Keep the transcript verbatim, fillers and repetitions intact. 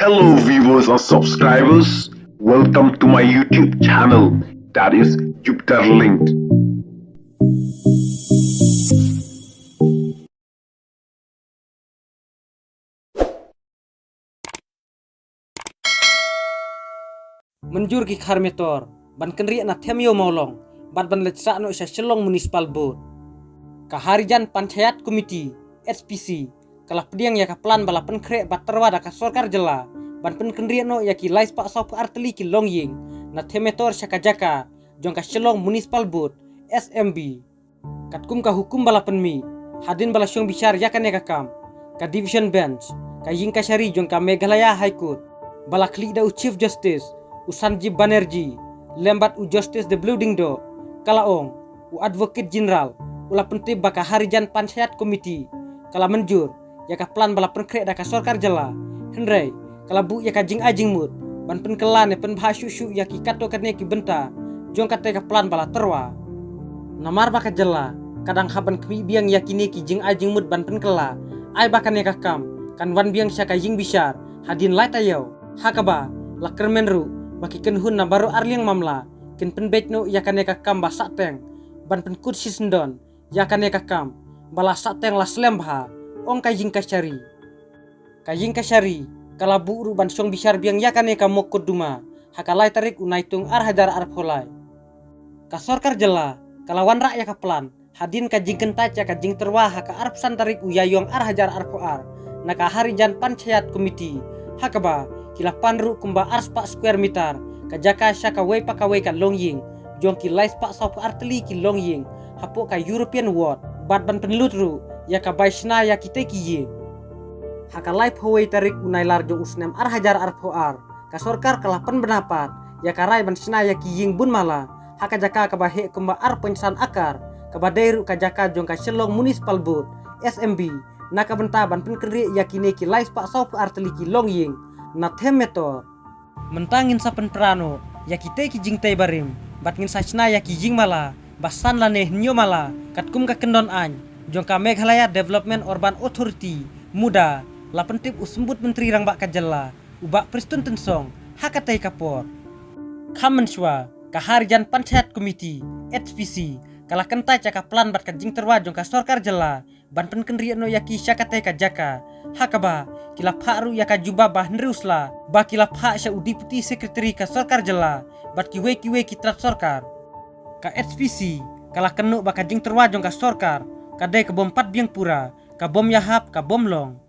Hello viewers and subscribers, welcome to my YouTube channel, that is Jupiter Linked. Mynjur ki khar metor ban kynriah na Them Ïew Mawlong bad ban leit sah noh sha Shillong Municipal Board. Ka Harijan Panchayat Committee, H P C, ka la pdiang ïa ka plan ba la pynkhreh bad tyrwa da ka sorkar jylla ban pynkynriah noh ïa ki lai spah saw phew ar tylli ki longïing na Them Metor sha ka jaka jong ka Shillong Municipal Board, S M B. Katkum ka hukum ba la pynmih, hadien ba la shong bishar ïa kane ka kam, ka Division Bench ka ïing kashari jong ka Meghalaya High Court, ba la khlieh da u Chief Justice u Sanjib Banerjee lem bad u Justice W Dyngdoh, ka la ong, u Advocate General u la pyntip ba ka Harijan Panchayat Committee ka la mynjur ïa ka plan ba la pynkhreh da ka sorkar jylla, hynrei ka la buh ïa ka jingai jingmut ban pynkylla ne pynbha shuh shuh ïa ki katto katne ki bynta jong katei ka plan ba la tyrwa. Namar ba ka jylla ka dang hap ban khmih biang ïa kine ki jingai jingmut ban pynkylla, ai ba kane ka kam kan wan biang sha ka ïing bishar hadien lai taïew, ha kaba la kyrmen ruh ba ki kynhun na baroh arliang mamla kin pynbeit noh ïa kane ka kam ba sahteng ban pynkut shisyndon ïa kane ka kam ba la sahteng la slem bha, ong ka ïing kashari. Ka ïing kashari ka la buh ruh ban shong bishar biang ïa kane ka mukotduma ha ka lai tarik u Naitung ar hajar arphew lai. Ka sorkar jylla ka la wanrah ïa ka plan hadien ka jingkyntait ïa ka jingtyrwa ha ka arphew san tarik u Ïaïong ar hajar arphew ar na ka Harijan Panchayat Committee, ha kaba ki la pan ruh kumba ar spah square meter ka jaka sha kawei pa kawei ka longïing jong ki lai spah saw phew ar tylli ki longïing hapoh ka European Ward, bad ban pynlut ruh ïa ka bai shna ïa kitei ki ïing. Ha ka laiphew wei tarik u Nailar jong u snem ar hajar arphew ar, ka sorkar ka la pynbna pat ïa ka rai ban shna ïa ki ïing bun mala ha ka jaka kaba heh kumba ar point san akar, kaba dei ruh ka jaka jong ka Shillong Municipal Board, S M B, na ka bynta ban pynkynriah ïa kine ki lai spah saw phew ar tylli ki longïing na Them Metor. Mynta ngin sa pynpra noh ïa kitei ki jingtei barim bad ngin sa shna ïa ki ïing mala ba san lane hynñiew mala, katkum ka kyndon aiñ jong ka Meghalaya Development Urban Authority, MUDA, la pyntip u Symbud Myntri Rangbah ka jylla, u Bah Prestone Tynsong, ha katei ka por. Kham mynshuwa, ka Harijan Panchayat Committee, H P C, ka la kyntait ïa ka plan bad ka jingtyrwa jong ka sorkar jylla ban pynkynriah noh ïa ki sha katei ka jaka, ha kaba ki la phah ruh ïa ka jubab ba hynriew sla ba ki la phah sha u Deputy Secretary ka sorkar jylla bad kiwei kiwei ki tnat sorkar. Ka H P C ka la kynnoh ba ka jingtyrwa jong ka sorkar ka dei ka bym pat biang pura, ka bym ïahap, ka bym long.